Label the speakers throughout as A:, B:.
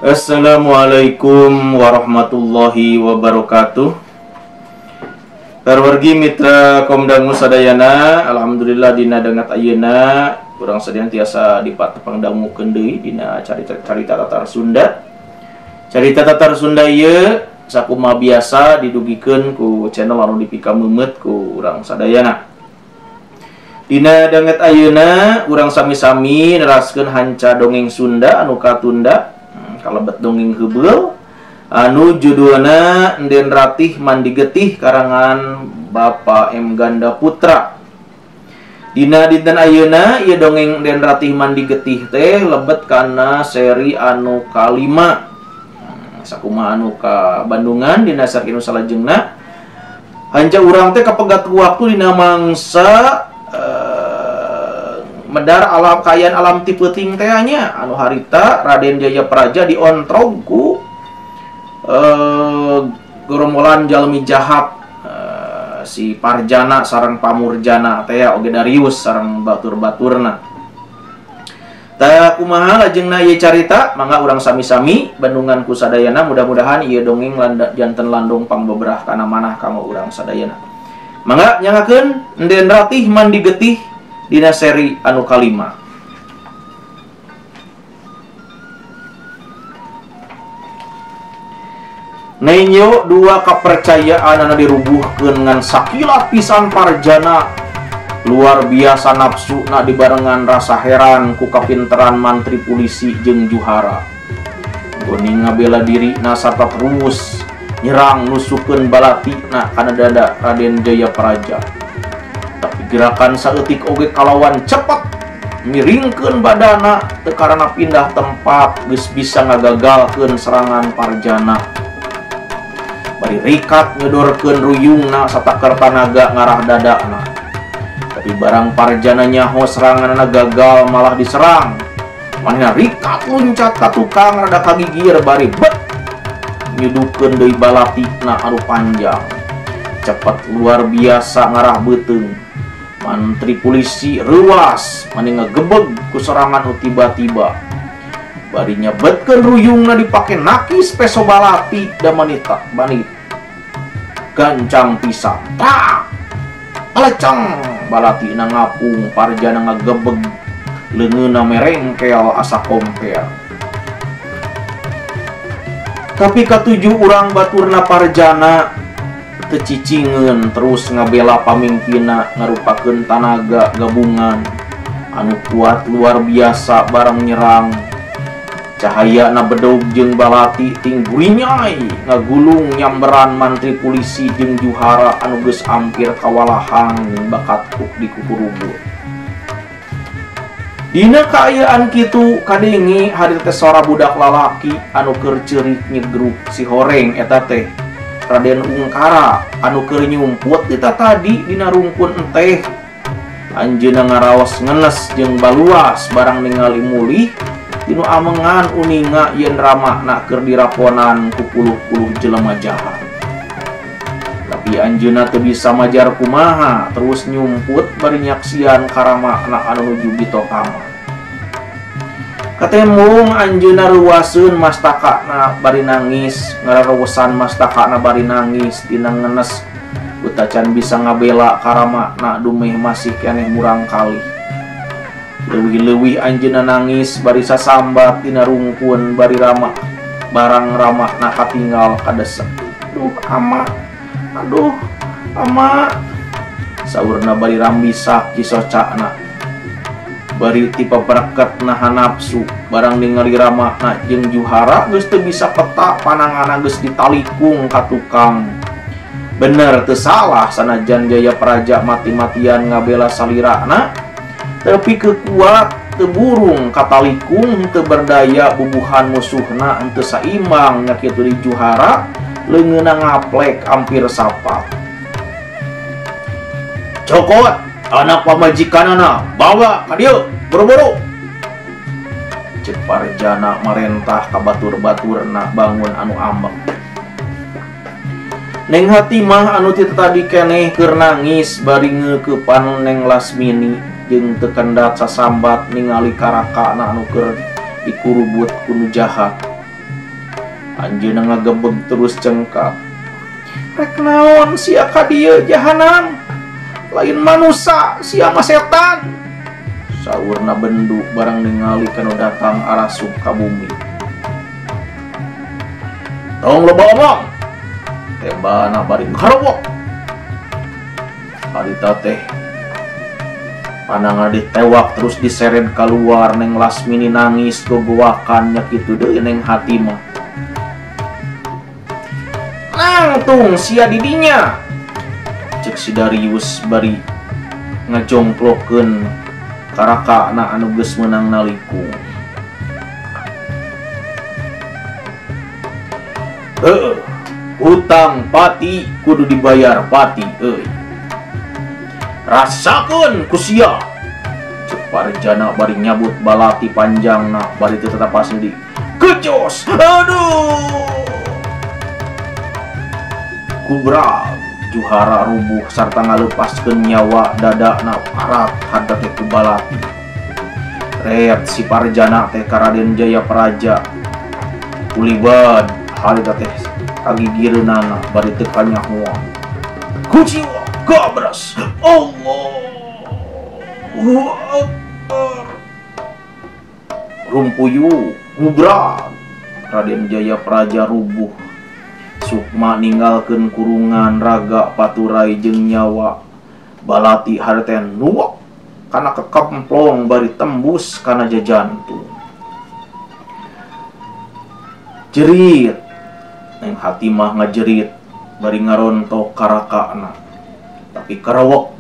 A: Assalamualaikum warahmatullahi wabarakatuh. Parwargi mitra Komdangu sadayana, alhamdulillah dina dangat ayeuna urang sadayana tiasa dipatepang dangukeun deui dina carita Tatar Sunda. Carita Tatar Sunda ieu sakumaha biasa didugikeun ku channel anu dipikameumeuet ku urang sadayana. Dina dangat ayeuna urang sami-sami neraskeun hanca dongeng Sunda anu katunda kalebet dongeng heubeul anu judulna Enden Ratih Mandi Getih karangan Bapak M Ganda Putra. Dina dinten ayeuna ieu dongeng Enden Ratih Mandi Getih teh lebet kana seri anu kalima. Sakumaha anu ka Bandungan dina seri nu salajengna. Hanca urang teh kapegat waktu dina mangsa medar alam kayan alam ti peuting teh nya anu harita Raden Jaya Praja diontrog ku gerombolan jalmi jahat si Parjana sareng Pamurjana teh oge Darius sareng batur-baturna. Tah kumaha lajengna ieu carita mangga urang sami-sami bandungan ku sadayana, mudah-mudahan ieu dongeng janten landung pangbeberah kana manah kanggo urang sadayana. Mangga nyangakeun Enden Ratih Mandi Getih dina seri anu kalima. Nenyo dua kepercayaan anu dirubuhkeun ngan sakilat pisan Parjana luar biasa nafsu na dibarengan rasa heran ku kapinteran mantri polisi jeung Juhara. Goni ngabela diri na sarta terus nyerang nusukeun balatina kana dada Raden Jaya Praja. Tapi gerakan saeutik oge kalawan cepet miringkeun badana teu karana pindah tempat geus bisa ngagagalkeun serangan Parjana. Bari rikat ngedorkeun ruyungna sataker tanaga ngarah dadana. Tapi barang Parjana nyaho seranganna gagal malah diserang. Manehna rikat luncat ka tukang rada kagigir bari bet nyudukeun deui balatina anu panjang. Cepet luar biasa ngarah beuteung. Mantri polisi reuas mani ngegebeg ku serangan nu tiba-tiba. Bari nyebetkeun ruyungna dipake nakis peso balati da manita bani gancang pisan. Tak aleceng balatina ngapung, Parjana ngagebeg leungeunna merengkel asa komper. Tapi katujuh urang baturna Parjana teu cicingeun terus ngabela pamimpinna ngarupakeun tanaga gabungan anu kuat luar biasa barang nyerang. Cahayana bedog jeung balati ting gurinyai ngagulung nyamberan mantri polisi jeung Juhara anu geus ampir kawalahang bakat dikukurubut. Dina kaayaan kitu kadenge hadir teh sora budak lalaki anu keur ceurik nyegruk si horeng eta teh Raden Ungkara anu keur nyumput dita tadi dina rungkun enteh. Anjeunna ngaraos ngenes jeung baluas barang ningali mulih tinu amengan uninga yen ramana keur diraponan ku puluh-puluh jelema jahat. Tapi anjeunna teu bisa majar kumaha terus nyumput bari nyaksian karamana anu nuju bitotama. Katembung anjeunna reuaseun mastakana bari nangis, ngararewesan mastakana bari nangis tina ngenes utacan bisa ngabela karamana dumeh masih keneh murang kali. Leuwih-leuwih anjeunna nangis bari sasambat dina rungkun bari rama barang ramana katinggal kadesek. Duh ama, aduh ama, saurna bari rambisak cisocana. Bari tipe bereket nahan nafsu barang ningali ramana jeung Juhara geus teu bisa peta pananganna geus ditalikung ka tukang. Bener teu salah sanajan Jaya Praja mati-matian ngabela salirana, tapi kekuat teu burung katalikung teu berdaya bubuhan musuhna henteu saimbang nya kitu di Juhara leungeunna ngaplek ampir sapat. Cokot anak pamajikanana bawa ka dieu buru-buru. Cek Parjana marentah ka batur-baturna bangun anu ambek. Neng Hatimah anu ti tadi keneh keur nangis bari ngeukepan Neng Lasmini jeung teu kendat sasambat ningali karakana anu keur dikurubut ku nu jahat. Anjeunna ngagebeg terus cengkak. Rek naon sia ka dieu jahanam? Lain manusa sia mah setan. Saurna bendu barang ningali kanu datang arasup ka bumi. Tong loba omong. Tembana bari karowok. Harita teh pandangan ditewak terus diseret keluar. Neng Lasmini nangis gogoakan nya kitu deui neng hati mah. Nangtung sia didinya. Cek si Darius bari ngajongklokeun karakana anu geus meunang nalikung. Heuh, hutang pati kudu dibayar pati euy. Rasakeun ku sia. Cek Parjana bari nyabut balati panjangna bari teu tetap asli. Kejos. Aduh. Kubra Juhara rubuh sarta ngalepaskeun nyawa dadana parat harta teh ku balati. Reet si Parjana teh ka Raden Jaya Praja. Kulibad harita teh kagigireunana bari teu kanyahoan. Kuciwa gabras. Allahu Akbar. Rumpuyu gubra Raden Jaya Praja rubuh. Sukma ninggalkeun kurungan raga paturai jeung nyawa. Balati harta nuwak kana kekemplong bari tembus kana jajantung. Jerit neng hati mah ngajerit bari ngarontok karakana. Tapi karawok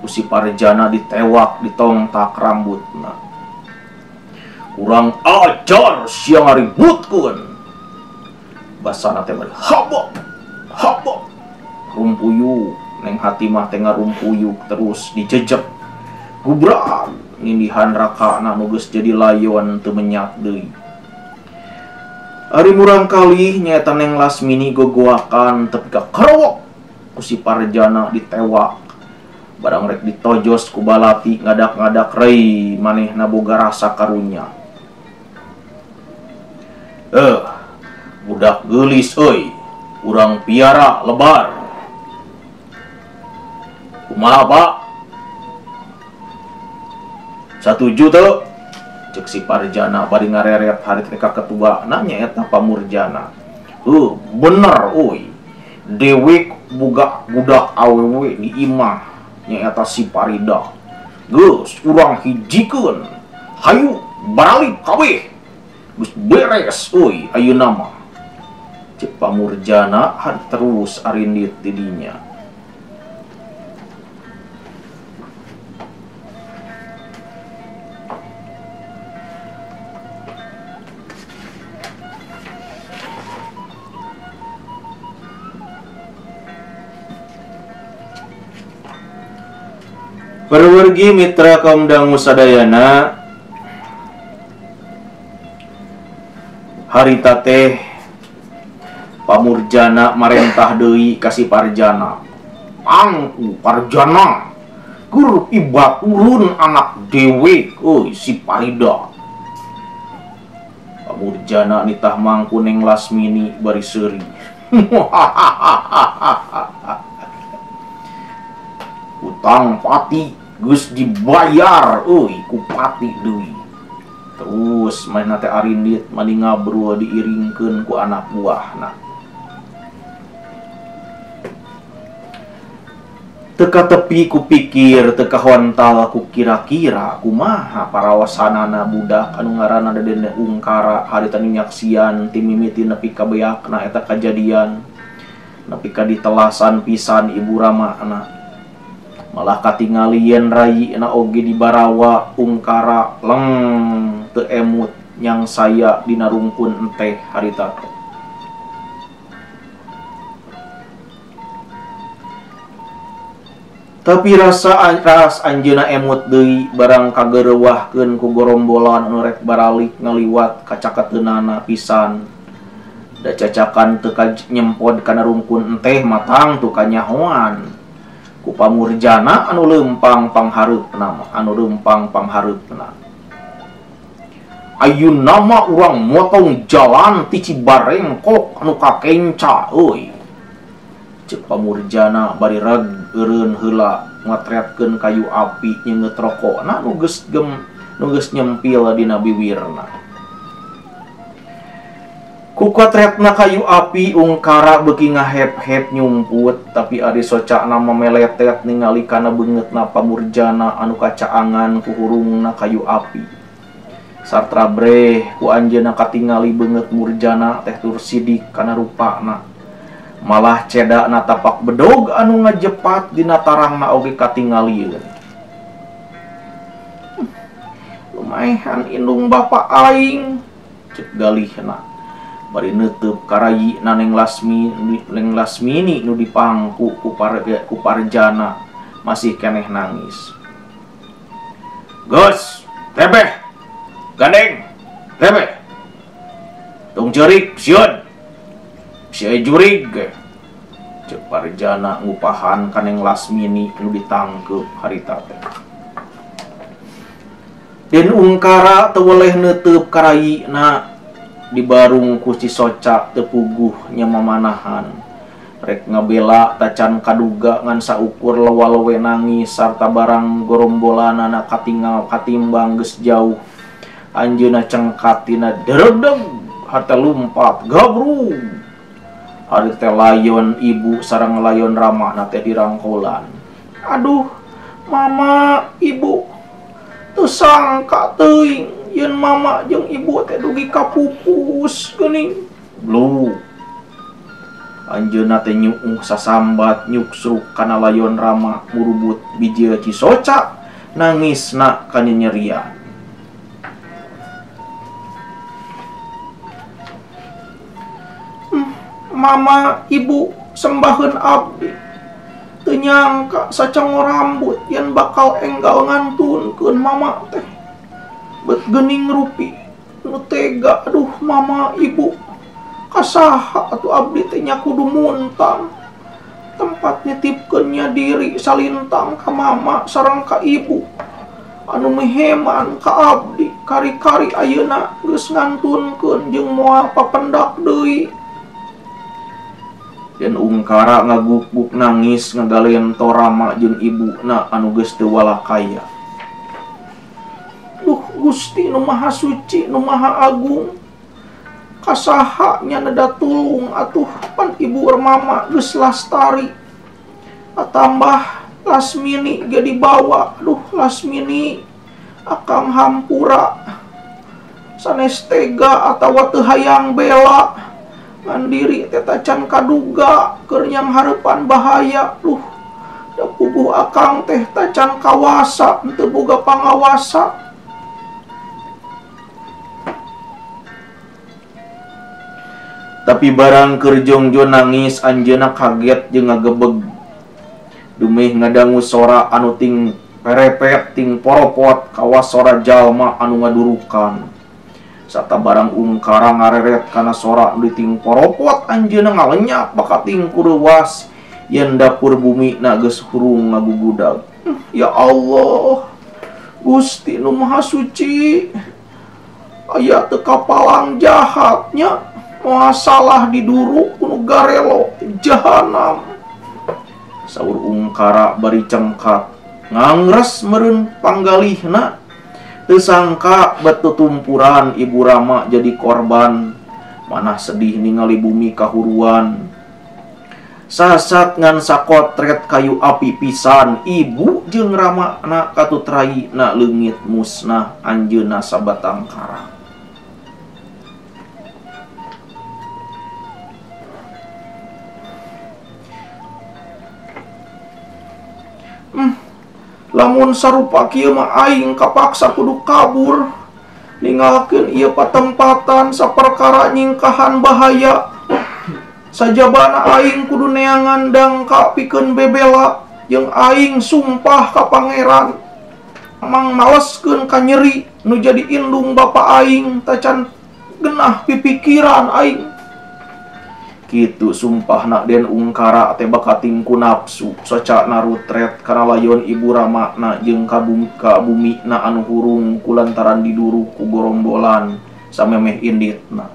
A: ku si Parjana ditewak ditongtak rambutna. Kurang ajar sia ngaributkeun. Basana teh bari habok habok rumpuyu. Neng hati mah teh ngarumpuyuk terus dijejek. Gubrak nindihan rakana nu geus jadi layon teu menyat deui. Ari murang kalih nyaeta Neng Lasmini gogoakan tepi ka karowok ku si Parjana ditewak. Barang rek ditojos ku balati ngadak-ngadak rei manehna boga rasa karunya. Budak geulis euy, urang piara lebar. Kumaha Pak? Satuju teu? Cek si Parjana bari ngareret hari teh ka ketuana nyaeta Pamurjana. Heuh, bener euy. Dewek boga budak awewe di imah nyaeta si Parida. Geus urang hijikeun. Hayu baralik kabeh. Geus beres euy ayeuna mah. Cek Pamurjana had terus arindit didinya. Perwargi mitra kaum dangu sadayana, harita teh Pamurjana marentah deui ka si Parjana. Pangku Parjana keur ibaturun anak dewe euy si Parida. Pamurjana nitah mangku Neng Lasmini bari seuri. Utang pati geus dibayar euy ku pati deui. Terus manehna teh arindit mani ngabrul diiringkeun ku anak buahna. Teka tepi ku pikir, teka hontal ku kira-kira kumaha parawasanana budak anu ngaranna Deden Ungkara harita nyaksian ti mimiti nepi ka beakna eta kajadian nepi ka ditelasan pisan ibu ramana. Malah katingali yen rayina oge di barawa Ungkara leng teu emut nyang saya dina rungkun enteh harita teh. Tapi rasa ras anjeunna emut deui barang kagerewahkeun ku gorombolan anu rek baralik ngaliwat kacaketeunana pisan. Da cacakan teu nyempod kana rungkun enteh matang tu kanyahoan. Ku Pamurjana anu leumpang panghareupna mah, anu leumpang panghareupna. Ayeuna mah urang motong jalan ti Cibarengkok anu kakenca euy. Ceuk Pamurjana bari reg eureun heula ngatretkeun kayu api nyeungeut rokokna nu geus gem nu geus nyempil dina biwirna. Ku katretna kayu api Ungkara beuki ngahep-hep nyumput tapi ari socana mameletet ningali kana beungeutna Pamurjana anu kacaangan ku hurungna kayu api. Sartra breh ku anjeunna katingali beungeut Murjana teh tur sidik kana rupana. Malah cedakna tapak bedog anu ngajepat dina tarangna oge katingalieun. Lumayan indung bapa aing ceuk galihna. Bari neuteub karayina Neng Lasmi, Neng Lasmini nu dipangku ku Parjana masih keneh nangis. Geus, tebeh. Gandeng, tebeh. Tong ceurik sieun. Sia jurig. Ceuk Parjana ngupahan ka Neng Lasmini nu ditangkeup harita teh. Den Ungkara teu weleh neuteub karayina dibarung ku si Soca teu puguh nya mamanahan. Rek ngabela tacan kaduga ngan saukur lewa-lewe nangis sarta barang gorombolanana katingal katimbang geus jauh. Anjeunna cengkat tina deredeg hate lumpat gabrug. Hari teh layon ibu sareng layon ramana teh dirangkolan. Aduh, mama, ibu teu sangka teuing yen mama jeung ibu teh dugi kapupus geuning. Blu. Anjeunna teh nyuuh sasambat nyuksruk kana layon rama murubut bijil Cisoca nangisna kanyenyerian. Mama, ibu sembaheun abdi. Teu nyangka sacangor rambut yen bakal enggal ngantunkeun mama teh. Bet geuning rupi nu tega aduh mama ibu kasaha atuh abdi teh nya kudu muntang. Tempat nitipkeun nya diri salintang ka mama sareng ka ibu. Anu miheman ka abdi kari-kari ayeuna geus ngantunkeun jeung moal papendak deui. Den Ungkara ngaguk-guk nangis ngagalian torama jeung ibuna anu geus teu walakaya. Duh Gusti nu Maha Suci nu Maha Agung. Kasaha nya neda tulung atuh pan ibu mama geus lastari. Atambah Lasmini ge dibawa. Duh Lasmini akang hampura. Sanes tega atawa teu hayang bela. Mandiri teh tacan kaduga keur nyang hareupan bahaya. Duh da puguh akang teh tacan kawasa teu boga pangawasa. Tapi barang keur jongjo nangis anjeunna kaget jeung ngagebeg. Dumeh ngadangu sora anu ting perepet ting poropot kawas sora jalma anu ngadurukan. Sata barang Ungkara ngareret kana sora nu ting poropot anjeunna ngalenyap bakating kurewas yen dapur bumi na geus hurung ngagugudag. Ya Allah, Gusti nu Maha Suci, aya teu kapalang jahatnya. Moal salah diduru kuno garelo jahanam. Saur Ungkara bari cengkat ngangres meureun panggalihna. Teu sangka batu tumpuran ibu Rama jadi korban. Manah sedih ningali bumi kahuruan. Sasat ngan sakotret kayu api pisan ibu jeung Rama na katutrai na leungit musnah anjeunna sabatang kara. Lamun sarupa kieu mah aing kapaksa kudu kabur. Ninggalkeun ieu patempatan saperkara nyingkahan bahaya. Sajabana aing kudu neangan dangka pikeun bebela jeung aing sumpah ka pangeran. Mang maleskeun ka nyeri nu jadi indung bapa aing tacan genah pipikiran aing. Kitu sumpahna Den Ungkara teh bakating ku nafsu socana rutret kana layon ibu ramana jeung ka bumina anu hurung kulantaran diduru ku gorombolan samemeh inditna.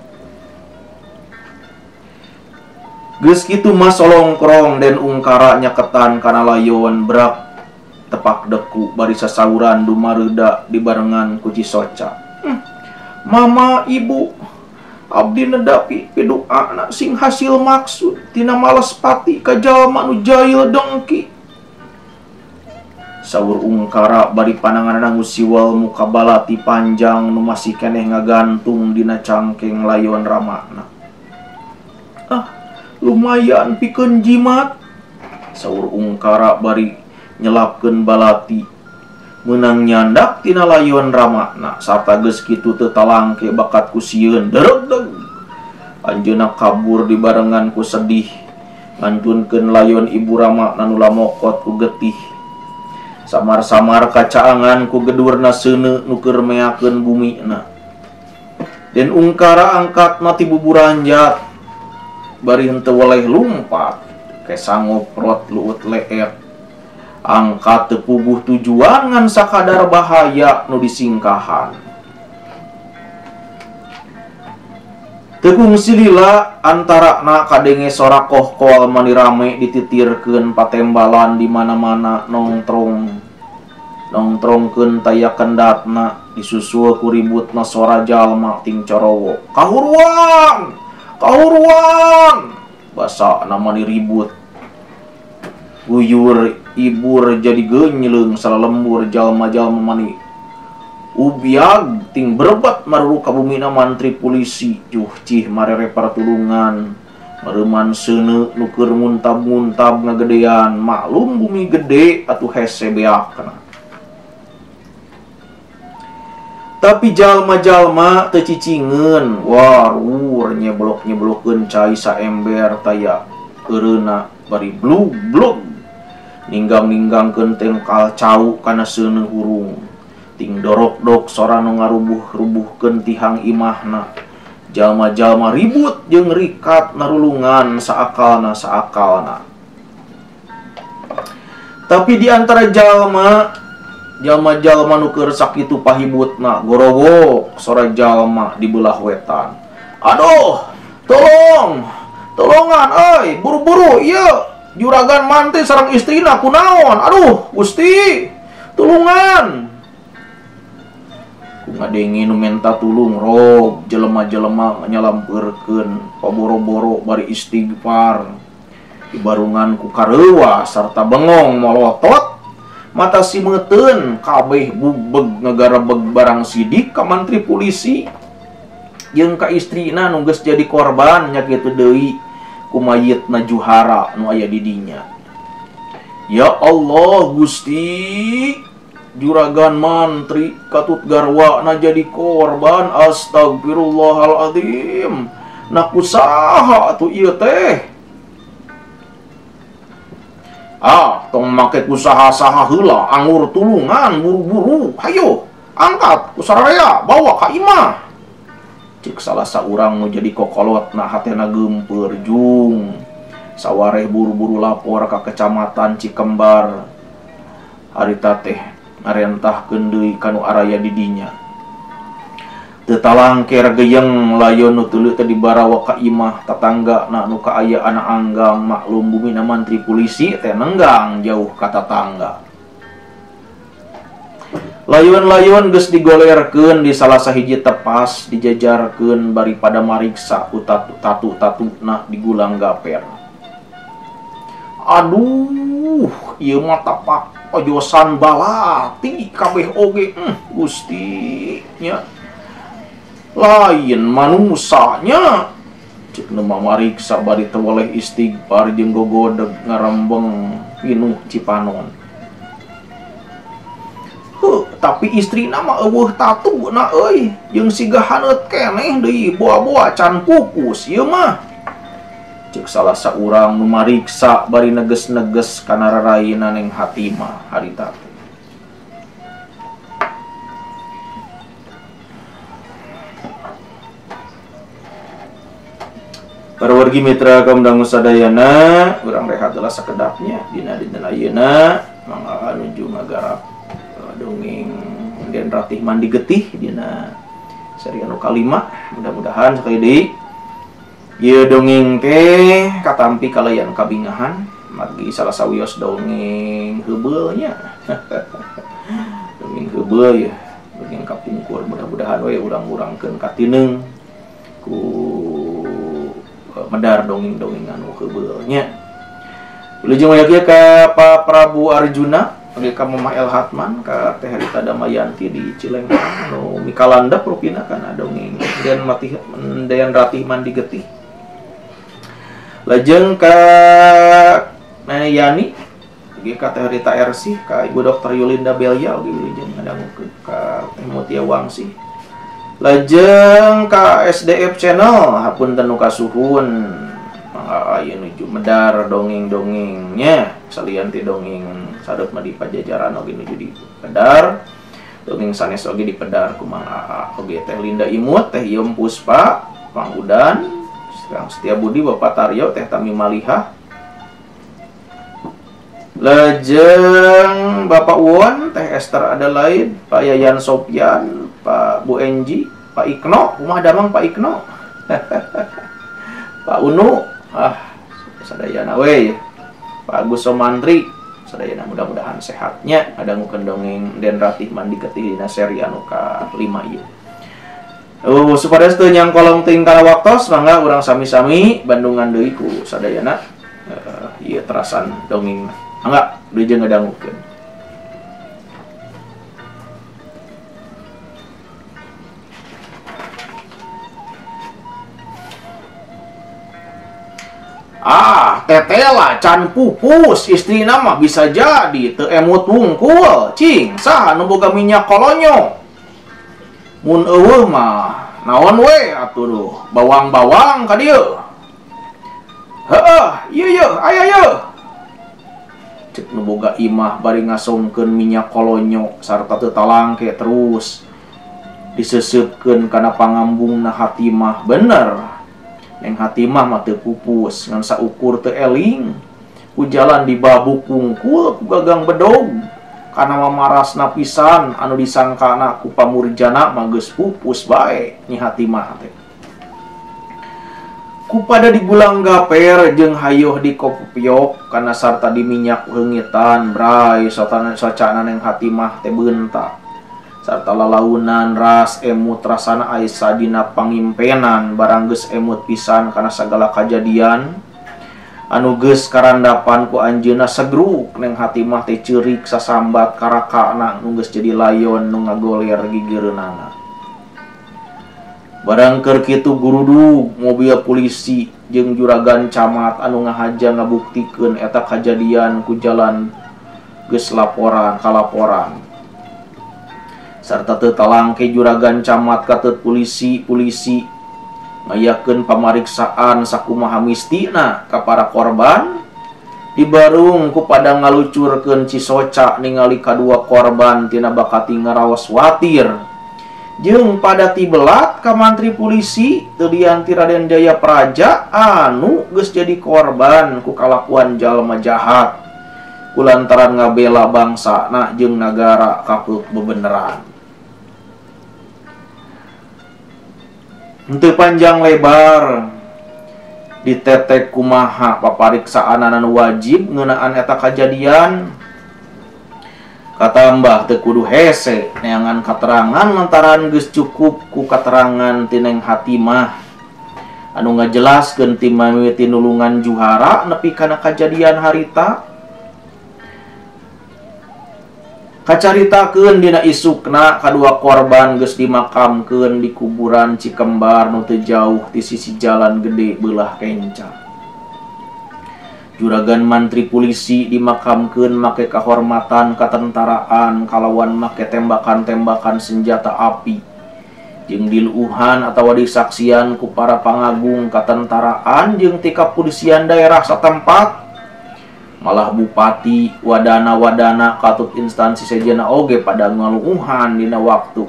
A: Geus kitu mah solongkrong Den Ungkara nyaketan kana layon brak tepak deku bari sasauran dumareuda dibarengan ku Cisoca. Mama ibu abdi nedapi piduana sing hasil maksud tina males pati ka jalma nu jail dengki. Saur Ungkara bari pananganna ngusiwal muka balati panjang nu masih keneh ngagantung dina cangkeng layon ramana. Ah, lumayan pikeun jimat. Saur Ungkara bari nyelapkeun balati meunang nyandak tina layon ramana sarta geus kitu teu talangke bakat ku sieun deregdeg. Anjeunna kabur dibarengan ku sedih ngantunkeun layon ibu ramana nu lamokot ku getih. Samar-samar kacaangan ku gedurna seuneu nu keur meakeun bumina. Den Ungkara angkatna ti buburanjat bari henteu weleh lumpat kesangoprot luut leet. Angkat teu puguh tujuan ngan sakadar bahaya nu disingkahan. Teu kungsi lila antarana kadenge sora kohkol mani rame dititirkeun patembalan di mana-mana nongtrong. Nongtrongkeun taya kendatna disusul ku ributna sora jalma ting corowo. Kahuruan! Kahuruan! Basana mani ribut. Guyur ibur jadi genyleung salalembur jalma-jalma mani ubyag ting berebat maruru ka bumina mantri polisi juh cih marere partulungan mareuman seuneu nu keur muntab-muntab ngagedean maklum bumi gede atuh hese beakna. Tapi jalma-jalma teu cicingeun warur nyeblok-nyeblokeun cai saember taya eureuna bari blug-blug ninggang-ninggangkeun tengkal cau kana seuneu hurung ting dorok-dok sora nu ngarubuh-rubuhkeun tihang imahna. Jalma-jalma ribut jeung rikat narulungan saakalna-saakalna. Tapi di antara jalma jalma-jalma nu keur sakitu pahibutna gorowok sora jalma di belah wetan. Aduh, tolong, tolongan euy, buru-buru ieu juragan mantri sareng istrina kunaon. Aduh, Gusti, tulungan. Ku ngadenge nu menta tulung rob jelema-jelema nyalampeurkeun paboro-boro bari istighfar. Dibarungan ku kareuwa sarta bengong molotot mata simeuteun kabeh bugbeg ngagarebeg barang sidik ka mantri polisi jeung ka istrina nu geus jadi korban nya kitu deui ku mayitna Juhara nu aya di dinya. Ya Allah Gusti, juragan mantri katut garwana jadi korban. Astagfirullahaladzim. Nah kusaha atuh ieu teh? Ah, tong make kusaha-saha heula, anggur tulungan buru-buru. Hayo, angkat kusaraya bawa ka imah. Cek salah saurang nu jadi kokolotna hatena geumpeur jung. Sawareh buru-buru lapor ka kecamatan Cikembar. Harita teh ngarentahkeun deui ka nu araya di dinya. Teu talangker geyeng layon nu teu teh dibarawa ka imah tatanggana nu kaayaan anggang maklum bumina mantri polisi teh nenggang jauh ka tatangga. Layon-layon geus digolerkeun di salah sahiji tepas dijajarkeun bari pada mariksa ku tatu-tatuna digulang gaper. Aduh, ieu mah tapak ojosan balati kabeh oge. Gusti nya. Lain manusanya. Cek nu mariksa bari teu weleh istighfar jeung gogodeg ngarembeng pinuh cipanon. Heuh, tapi istrina mah eueuh tatuna euy, jeung siga haneut keneh deui boa-boa can pupus ieu mah. Cek salah saurang nu mariksa bari neges-neges kana raraina Neng Hatimah harita teh. Para wargi mitra kaum dangu sadayana, urang rehat heula sakedapnya dina dinten ayeuna mangga nuju ngagarap dongeng Den Ratih Mandi Getih dina seri anu kalima. Mudah-mudahan sekali deui ieu dongeng teh katampi kalayan kabingahan margi salah sawios dongeng heubeul nya. Dongeng heubeul ya, dongeng kapungkur, mudah-mudahan we urang-urangkeun katineung ku medar dongeng-dongeng anu heubeul nya. Wilujeng aya ka Pak Prabu Arjuna, oge ka Mamah El Hatman, ka Teh Rita Damayanti di Cilengkrang anu mikalandap rupina kana dongeng Den Matih Den Ratih Mandi Getih. Lajeng ka Yani, oge ka Teh Rita Ersih, ka Ibu Dr. Yulinda Belia oge wilujeng ngadangukeun, ka Teh Mutia Wangsi. Lajeng ka SDF Channel, hapunten nu kasuhun mangga aya nuju medar dongeng-dongengnya salian ti dongeng sadot mah di Pajajaran oge nuju di pedar, dongeng sanes oge di pedar ku Mang Aa oge Teh Linda Imut, Teh Yom Puspa, Mang Udan, Kang Setia Budi, Bapak Taryo, Teh Tami Malihah. Lajeng Bapak Won, Teh Esther Adelaide, Pak Yayan Sopyan, Pak Bu Enji, Pak Ikno, kumaha damang Pak Ikno? Pak Unu, sadayana we. Pak Agus Somantri, sadayana mudah-mudahan sehatnya ngadangukeun dongeng Den Ratih Mandi Getih dina seri anu ka-5 ieu. Supaya teu nyangkolong teuing kana waktos, mangga urang sami-sami bandungan deui ku sadayana ieu terasan dongeng. Mangga wilujeng ngadangukeun. Ah, tetela can pupus istrina mah bisa jadi teu emut wungkul. Cing, saha nu boga minyak kolonyo? Mun eueuh mah naon we atuh duh, bawang-bawang ka dieu. Heueuh, ieu yeuh, aya yeuh. Cek nu boga imah bari ngasongkeun minyak kolonyo sarta teu talangke terus diseuseupeun kana pangambungna Hatimah bener. Neng Hatimah mah teu pupus ngan saukur teu eling ku jalan dibabuk wungkul ku gagang bedog kana mamarasna pisan anu disangkana ku pamurjana mah geus pupus bae Nyi Hatimah teh. Kupada digulang gaper jeung hayoh dikopiok kana sarta diminyak heungitan bray socana Neng Hatimah teh beunta sarta lalaunan ras emut rasana aya dina pangimpenan barang geus emut pisan kana sagala kajadian anu geus karandapan ku anjeunna segruk. Neng Hatimah teh ceurik sasambat karakana nu geus jadi layon nu ngagoler gigireunana. Barang keur kitu gurudug mobil polisi jeung juragan camat anu ngahaja ngabuktikeun eta kajadian ku jalan geus laporan kalaporan sarta teu talangke juragan camat katut polisi ngayakeun pamariksaan sakumaha mistina ka para korban dibarung ku pada ngalucurkeun cisoca ningali kadua korban tina bakati ngaraos watir jeung pada tibelat ka mantri polisi teu lian ti Raden Jaya Praja anu geus jadi korban ku kalakuan jalma jahat kulantaran ngabela bangsana jeung nagara kapeuk bebeneran. Henteu panjang lebar ditetek kumaha papariksaan anu wajib ngeunaan eta kajadian katambah teu kudu hese neangan katerangan lantaran geus cukup ku katerangan ti Neng Hatimah anu ngajelaskeun ti mimiti nulungan Juhara nepi kana kajadian harita. Kacaritakeun dina isukna kadua korban geus dimakamkeun di kuburan Cikembar nu teu jauh ti sisi jalan gede beulah kenca. Juragan mantri polisi dimakamkeun make kahormatan katentaraan kalawan make tembakan-tembakan senjata api jeung diluuhan atawa disaksian ku para pangagung katentaraan jeung ti kapolisian daerah satempat. Malah bupati wadana-wadana katut instansi sejenna oge pada ngaluuhan dina waktu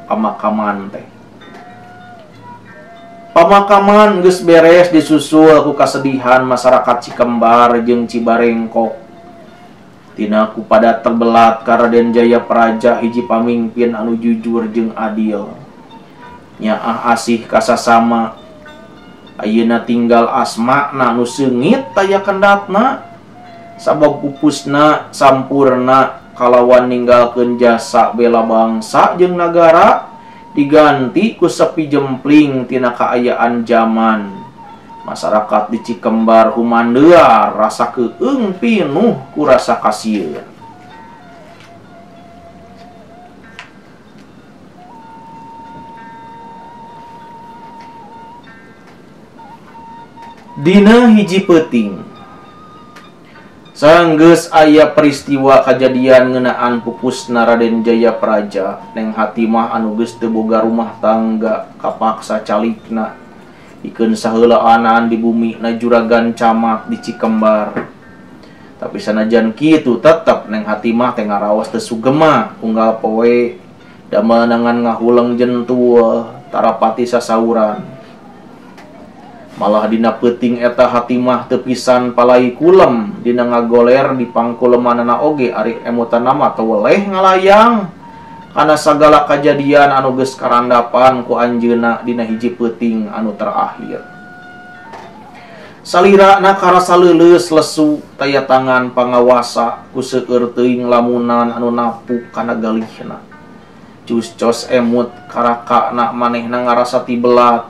A: pamakaman teh. Pamakaman geus beres disusul ku kasedihan masyarakat Cikembar jeung Cibarengkok. Tina kupada terbelat ka Raden Jaya Praja hiji pamimpin anu jujur jeung adil. Nyaah asih kasasama. Ayeuna tinggal asmana nu seungit taya kendatna. Sabab pupusna sampurna kalawan ninggalkeun jasa bela bangsa jeung nagara diganti ku sepi jempling tina kaayaan zaman. Masyarakat di Cikembar humandear rasa keung pinuh ku rasa kasieun. Dina hiji peuting sanggeus aya peristiwa kajadian ngeunaan pupusna Raden Jaya Praja. Neng Hatimah anu geus teu boga rumah tangga kapaksa calikna pikeun saheulaanan di bumi na juragan camat di Cikembar. Tapi sanajan kitu tetep Neng Hatimah teh ngaraos teu sugema unggal poe dameunangan ngahuleng jentul tarapati sasauran. Malah dina peuting eta Hatimah teu pisan palai kulem dina ngagoler di pangkulemanana oge ari emutanna mah teu weleh ngalayang kana sagala kajadian anu geus karandapan ku anjeunna dina hiji peuting anu terakhir. Salirana karasa leuleus lesu taya tangan pangawasa ku seueur teuing lamunan anu napuk kana galihna. Cus-cos emut karakana manehna ngarasa tibelat.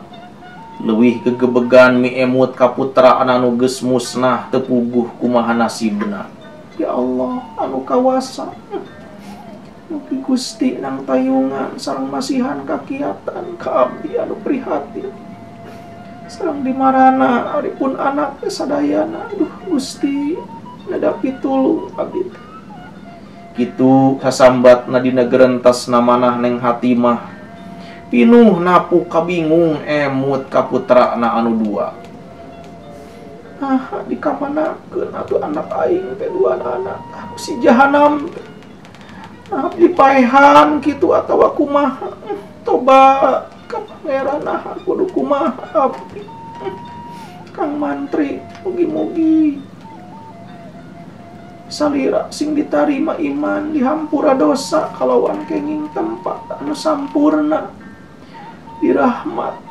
A: Leuwih gegebegan mi emut ka putra anu geus musnah teu puguh kumaha nasibna. Ya Allah anu kawasa, mugi Gusti nang tayungan sareng masihan kakiatan ka abdi anu prihatin. Sareng dimarana ari pun anak teh sadayana. Aduh Gusti nada pitulung abdi teh. Kitu sasambatna dina gerentasna manah Neng Hatimah. Pinuh napu kabingung emut ka putrana anu dua. Ah, dikamanakeun atuh anak aing teh dua anak. Aku si jahanam. Nah, dipaehan kitu atawa kumaha. Tobat ka pangeran ah kudu kumaha abdi. Kang Mantri mugi-mugi salira sing ditarima iman dihampura dosa kalawan kenging tempat anu sampurna. Dirahmat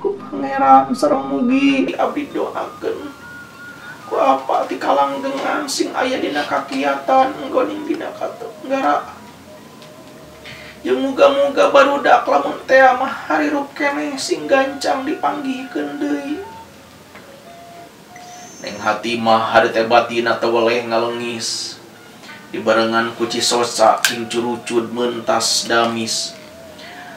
A: ku pangeran sareng mugi abdi doakeun ku apa ti kalanggengan sing aya dina kakiatan nggoning dina katenggara. Jeung muga-muga barudak lamun teh mah harirup keneh sing gancang dipanggihkeun deui. Neng Hatimah harita batina teu weleh ngalengis dibarengan ku cisoca sing curucud mentas damis.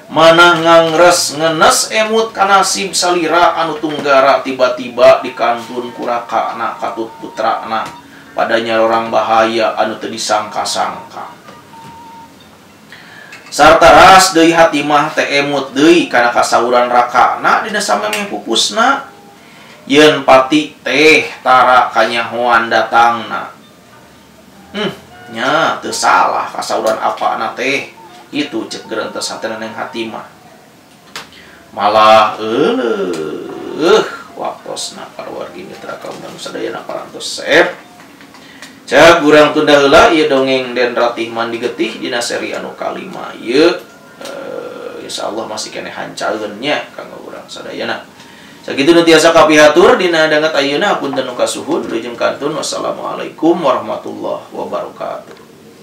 A: Manah ngangres ngenes emut kanasib salira anu tunggara tiba-tiba dikantun kurakana katut putrana padanya orang bahaya anu teu disangka-sangka. Sarta ras deui Hatimah teh emut deui kana kasauran rakana dina samemeh pupusna yeun pati teh tara kanyahoan datangna. Nya teu salah kasauran apana teh. Itu cek gerentes hatena Neng Hatimah. Malah euleuh waktosna para wargi mitra kaum dan sadayana parantos sep. Cek urang tunda heula ieu dongeng Den Ratih Mandi Getih dina seri anu kalima ieu. Insyaallah masih keneh hancaeun nya kanggo urang sadayana. Sakitu nu tiasa kapihatur dina danget ayeuna hapunten nu kasuhun lujeng kantun. Wassalamualaikum warahmatullahi wabarakatuh.